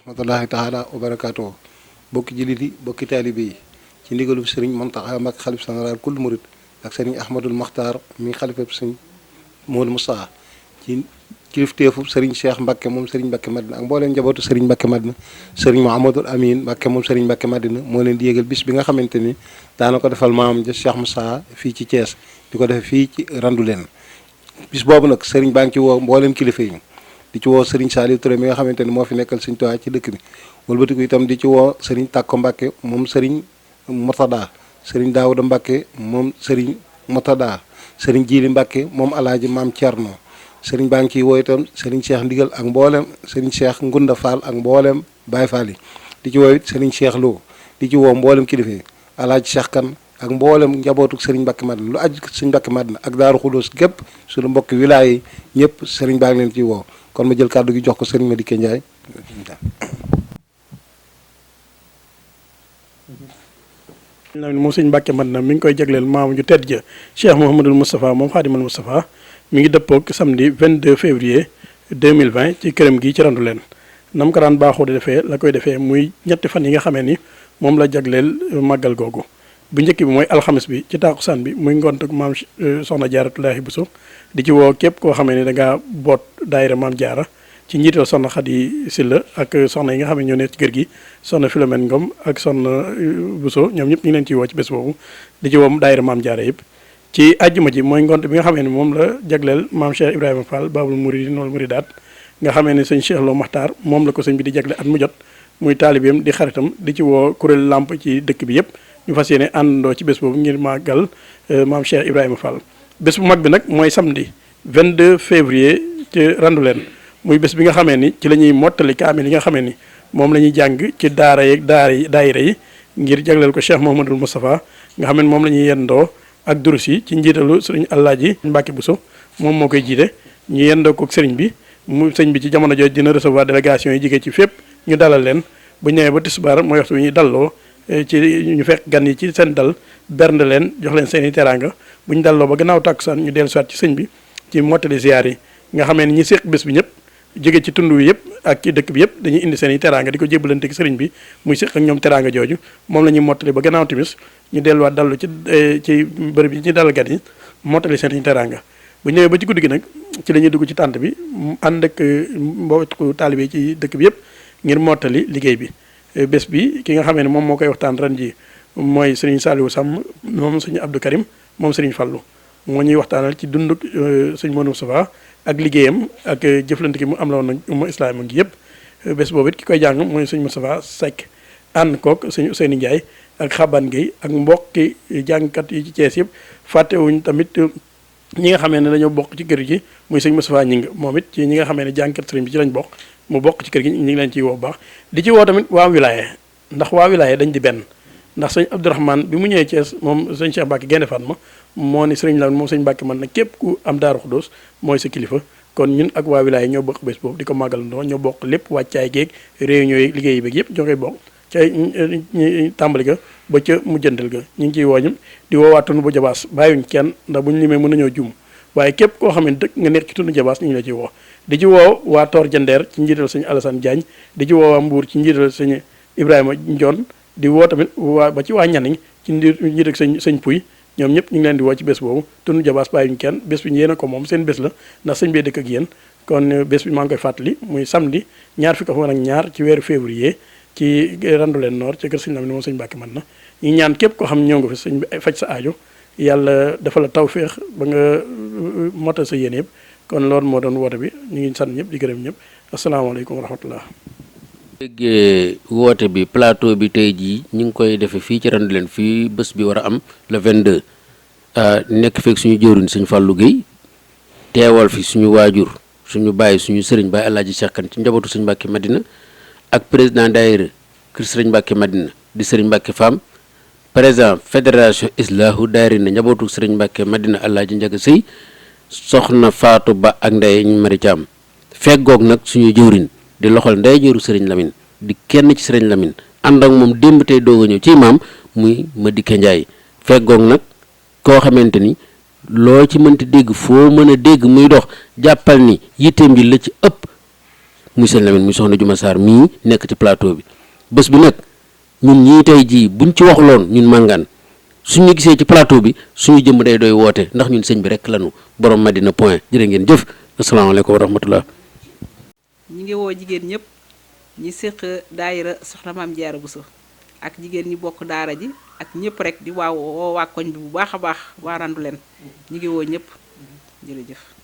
rahmatullahi taala wa barakaatu bokki jullit yi bokki taalibe yi ci ndigalub sëriñ Mountakha Mbacké xalif général kul murid ak sëriñ Ahmadul Maxtaar mi xalifab sëriñ Modou Moussa ci kilifteefu sëriñ Cheikh Mbacké moom sëriñ Mbacké Madina ak mbooleem njabootu sëriñ Mbacké Madina sëriñ Mouhamadul Amin Mbacké moom sëriñ Mbacké Madina moo leen di yégal bis bi nga xamante ni daana ko defal maam ja Cheikh Moussa fii ci Thiès di ko defe fii ci rendouléne bis boobu nag sëriñ baa ngi ci woo mbooleem kilifa yi di ci woo Serigne Saliou Touré mi nga xamante ni moo fi nekkal Serigne Touba ci dëkk bi wëlbatiku itam di ci woo Serigne Takko Mbacké moom Serigne Mourtada Serigne Daouda Mbacké moom Serigne Mourtada Serigne Djili Mbacké moom Alaaji Maam Thierno Serigne baa ngi ciy woo itam Serigne Cheikh Ndigal ak mboolem Serigne Cheikh Ngunda Fall ak mboolem Baye Fall yi di ci woo it Serigne Cheikh Lo di ci woo mboolem kilifa yi Alaaji Cheikh Kane ak mboolem njabootu Serigne Mbacké Madina lu aju Serigne Mbacké Madina ak Daaru Xudoos gépp suñu mbokki wilaaya yi ñëpp Serigne baa ngi leen ciy woo kon ma jël kàddu gi jox ko Serigne Madické Ndiaye. moom sëñ Mbacké Madina mi ngi koy jagleel maamu ju tedd ja Cheikh Mouhamadul Moustapha moom Xaadimal Moustapha mi ngi dëppoog samedi 22 février 2020 ci këram gi ci Rendouléne nam ko daan baaxoo di defee la koy defee muy ñetti fan yi nga xamee ni moom la jagleel màggal googu bu njëkk bi mooy alxames bi ci taakusaan bi muy ngont ak maam soxna Jaaratulaahi Buso di ci woo képp koo xamee ni da ngaa boot daayira maam jaara ci njiital soxna Xadi Silla ak soxna yi nga xam ne ñoo nekk ci kër gi soxna Philomène Ngom ak soxna Buso ñoom ñëpp ñu ngi leen ciy woo ci bés boobu di ci woo daayira maam jaara yëpp ci àjjuma ji mooy ngont bi nga xamee ni moom la jagleel maam Cheikh Ibrahima Fall Babul Mouride wal Mouridaat nga xamee ni sëñ Cheikh Lo Maxtaar moom la ko sëñ bi di jagle at mu jot muy taalibeem di xaritam di ci woo kuréel làmp ci dëkk bi yëpp ñu fas yéene àndandoo ci bés boobu ngir màggal maam Cheikh Ibrahima Fall bés bu mag bi nag mooy samedi 22 février ci Rendouléne muy bés bi nga xamee ni ci la ñuy mottali kaamil yi nga xamee ni moom la ñuy jàng ci daara yeeg daayira yi ngir jagleel ko Cheikh Mouhamadul Moustapha nga xam ne moom la ñuy yendoo ak durus yi ci njiitalu sëriñ Alaaji Mbacké Bousso moom moo koy jiite ñu yendoo ko sëriñ bi mu sëñ bi ci jamono jooju dina recevoir délégation yi jigee ci fépp ñu dalal leen bu ñëwee ba tisbaar mooy waxtu bi ñuy dalloo ci ñu fekk gan yi ci seen dal bernde leen jox leen seen i teraanga bu ñu dalloo ba gannaaw tàkkusaan ñu dellu siwaat ci sëñ bi ci mottali ziyaar yi nga xamee ni ñi séq bés bi ñëpp jóge ci tund wi yëpp ak ci dëkk bi yëpp dañuy indi seen i teraanga di ko jébbalante ak sëriñ bi muy séq ak ñoom teraanga jooju moom la ñuy mottali ba gannaaw timis ñu delluwaat dallu ci bërëb yi ci dalal gan yi mottali seen i teraanga bu ñëwee ba ci guddi gi nag ci la ñuy dugg ci tànt bi ànd ak mbokku taalibe ci dëkk bi yëpp ngir mottali liggéey bi bés bi ki nga xamee ne moom moo koy waxtaan ren ji mooy sëriñ Saliou Sam moom sëriñ Abdou Karim moom sëriñ Fallou moo ñuy waxtaanal ci dunduk sëriñ Modou Moustapha ak liggéeyam ak jëflante ki mu am la woon nag umma islaam ngi yëpp bés boobu it ki koy jàng mooy sëriñ Moustapha Seck ànd kook sëriñ Ousseynou Ndiaye ak Xaban Gueye ak mbokki jàngkat yi ci Thiès yëpp fàttewuñ tamit ñi nga xamee ne dañoo bokk ci kër gi muy sëriñ Moustapha Ñing moom it ci ñi nga xamee ne jàngkat sëriñ bi ci lañ bokk mu bokk ci kër gi ñu ngi leen ciy woo bu baax di ci woo tamit waa wilaya ndax waa wilaya dañ di benn ndax sëñ Abdourahmane bi mu ñëwee Thiès moom sëñ Cheikh Mbacké Gaïndé Fatma moo ni sëriñ la moom sëñ Mbacké man nag képp ku am Daaru Xudoos mooy sa kilifa kon ñun ak waa wilaya ñoo bokk bés boobu di ko màggalandoo ñoo bokk lépp wàccaay géeg réunion yi liggéey yi beeg yëpp ñoo koy bokk ca tàmbali ga ba ca mujjantal ga ñu ngi ciy wooñu di woowaat tund bu jabaas bàyyiwuñ kenn ndax bu ñu limee mën nañoo jum waaye képp koo xam ne dëkk nga nekk ci tund jabaas ñu ngi la ciy woo di ci woo waa Tor Jandeer ci njiital sëñ Alassane Diagne di ci woo waa Mbour ci njiital sëñ Ibrahima Ndion di woo tamit waa ba ci waa Ñaniñ ci njiital sëñ Puy ñoom ñëpp ñu ngi leen di woo ci bés boobu tund jabaas bàyyiwuñ kenn bés bi yéen a ko moom seen bés la ndax sëñ bee dëkk ak yéen kon bés bi maa ngi koy fàttali muy samedi ñaar fukki fan ak ñaar ci weeru février ci Rendouléne Nord ci kër sëñ Lamine moom sëñ Mbacké Madina ñu ñaan képp koo xam ñëw nga fi sëñ bi faj sa aajo yàlla dafa la tawféex ba nga motal sa yéen yëpp kon loolu moo doon woote bi ñu ngi sant ñëpp di gërëm ñëpp asalaamaaleykum wa rahmatullah déggee woote bi plateau bi tey jii ñu ngi koy defee fii ci Rendouléne fii bés bi war a am le 22 nekk feek suñu jëwriñ sëñ Fallou Gueye teewal fi suñu waajur suñu bàyyi suñu sëriñ Baye Alaaji Cheikh Kane ci njabootu sëñ Mbacké Madina ak président daayira kër sëriñ Mbacké Madina di sëriñ Mbacké Fam président fédération islahu daayira na njabootu sëriñ Mbacké Madina Alaaji Njaga Sëy soxna Fatou Ba ak Ndeye Mari Thiam feggoog nag suñu jëwriñ di loxol ndey jëru sëriñ Lamine di kenn ci sëriñ Lamine ànd ak moom démb tey doog a ñëw ci maam muy Madické Ndiaye feggoog nag koo xamante ni loo ci mënti dégg foo mën a dégg muy dox jàppal ni yitteem ji la ci ëpp muy sëñ Lamine muy soxna Juma Sarr mii nekk ci plateau bi. bés bi nag ñun ñii tey jii buñ ci waxuloon ñun màngaan suñu gisee ci plateau bi suñu jëmm day doy woote ndax ñun sëñ bi rek lañu borom Madina point jërë ngeen jëf asalaamaaleykum wa rahmatullah. ñi ngi woo jigéen ñëpp ñi séq daayira soxna Maam Jaara Buso ak jigéen ñi bokk daara ji ak ñëpp rek di woo waa koñ bi bu baax a baax waa Randoulène ñi ngi woo ñëpp jërëjëf.